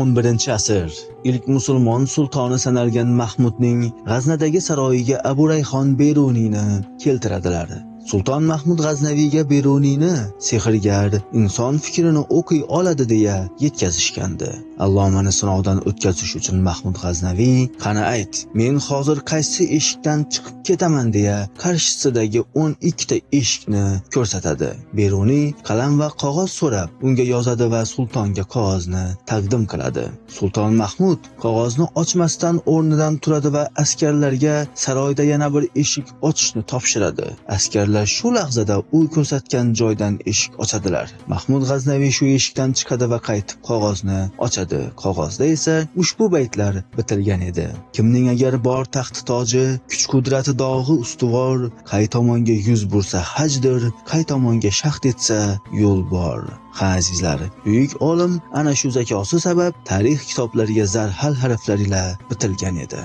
11-asr ilk musulmon sultoni sanalgan Mahmudning G'aznadagi saroyiga Abu Rayhon Beruniyni keltiradilar. Sulton Mahmud G'aznaviyga Beruniyni sehrgar, inson fikrini o'qiy oladi deya yetkazishgandi. Allomani sinovdan o'tkazish uchun Mahmud G'aznaviy, "Qani ayt, men hozir qaysi eshikdan chiqib ketaman?" deya qarshisidagi 12 ta eshikni ko'rsatadi. Beruniy qalam va qog'oz so'rab, unga yozadi va sultonga qog'ozni taqdim qiladi. Sulton Mahmud qog'ozni ochmasdan o'rnidan turadi va askarlarga saroyda yana bir eshik ochishni topshiradi. Askarlar shu lahzada u ko'rsatgan joydan eshik ochadilar. Mahmud G'aznaviy shu eshikdan chiqadi va qaytib qog'ozni ochadi. Qog'ozda esa ushbu baytlar bitilgan edi. Kimning agar bor taxti toji, kuch-qudrati dog'i ustuvor, qay tomonga yuz bursa hajdir, qay tomonga shaxt etsa yo'l bor. Ha azizlar, buyuk olim ana shu zakosi sabab tarix kitoblariga zarhal harflar ila bitilgan edi.